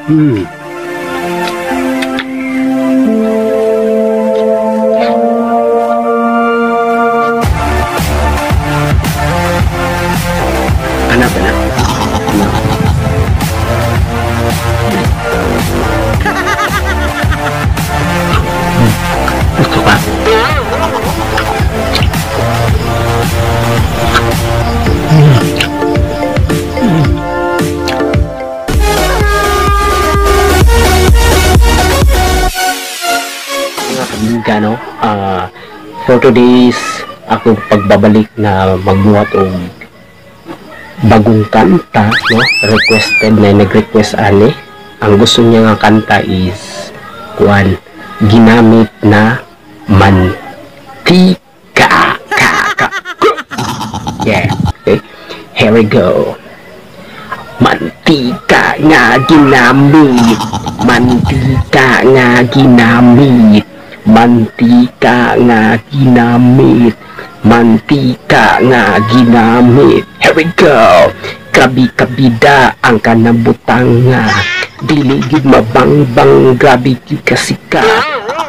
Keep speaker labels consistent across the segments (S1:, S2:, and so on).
S1: Anak ba na? Anak. Gusto ka? Mga kabingka, no? For today's akong pagbabalik na magbuhat og bagong kanta, no? Requested na nag-request ani. Ang gusto niya nga kanta is kuan, ginamit na mantika. Ka, ka, ka. Yeah. Okay. Here we go. Mantika nga ginamit, mantika nga ginamit, mantika nga ginamit, mantika nga ginamit. Here we go. Grabe kabida ang kanabutanga, dili gyud mabangbang, grabe gyud kasika.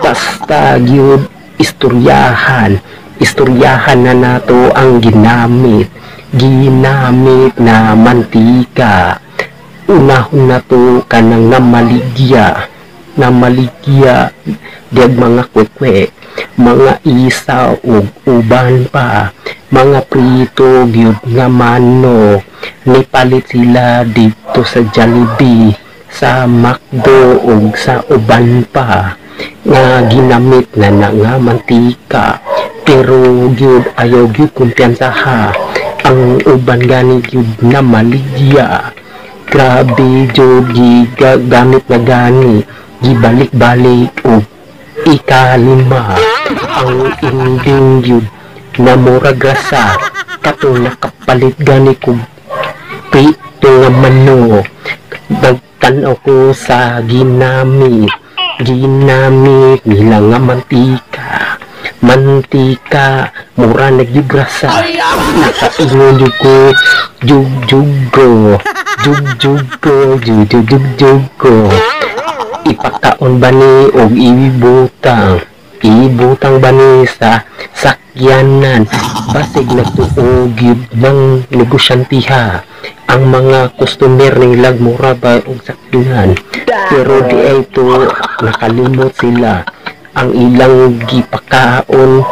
S1: Basta gyud istoryahan, istoryahan na nato ang ginamit, ginamit na mantika. Unahon na to kanang namaligya, namaligya diag mga kwekwe, mga isa ug uban pa, mga prito gyud nga manok. Nipalit sila dito sa Jollibee, sa McDo ug sa uban pa nga ginamit na na nga mantika. Pero gyud ayaw gyud kumpiyansa ha, ang uban gani gyud na maligya. Grabe jud gigamit na gani, gibalik-balik og ikalima. Ang ending gyud na murag grasa, katong nakapalit gani kog prito nga manok. Nagtan-aw ko sa ginamit, ginamit nila nga mantika, mantika mura na gyud grasa. Nakaingon jud ko, jug jug ko, jug jug ko, jug jug jug jug ko. Ipakaon ba ni og ibutang, ibutang ba ni sa sakyanan? Basig nagtuo gyud ng negosyantiha ang mga customer nila, mura ba og sakyanan. Pero di ay to nakalimot sila ang ilang gipakaon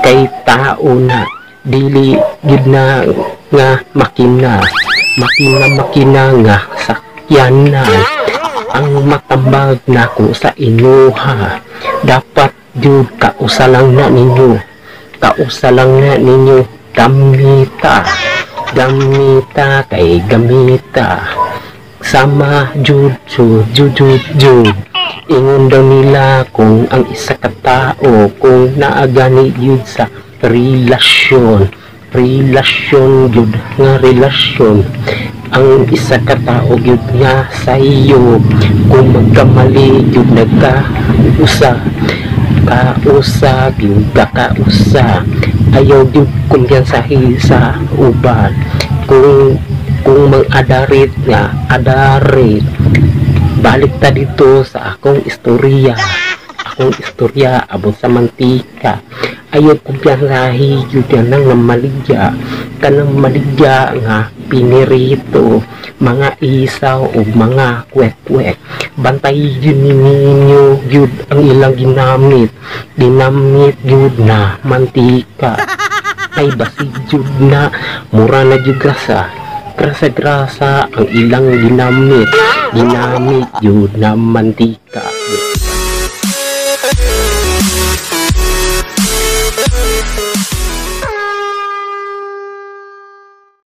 S1: kay tao na dili gyud na nga makina, makina makina nga sakyanan. Ang matambag nako sa inyuha, dapat gyud kausa lang na ninyo, kausa lang na ninyo. Gamita, gamita kay gamita, sama jud jud jud jud jud. Ingon daw nila kung ang isa ka tao kung naagani gyud sa relasyon, relasyon gyud nga relasyon, ang isa ka tao gyud nga sayo, kung magkamali gyud nagkausa, kausa gyud kakausa. Ayaw gyud kumpiyansahi sa uban. Kung mang-adarit nga adarit. Balik ta dito sa akong istorya, akong istorya abot sa mantika. Ayaw kumpiyansahi gyud nang namaligya, kanang maligya nga pinirito, mga isaw ug mga kwek-kwek. Bantay gyud ninyo gyud ang ilang ginamit, ginamit gyud na mantika. Ay basig gyud na mura na gyud grasa, grasa grasa ang ilang ginamit, ginamit gyud na mantika.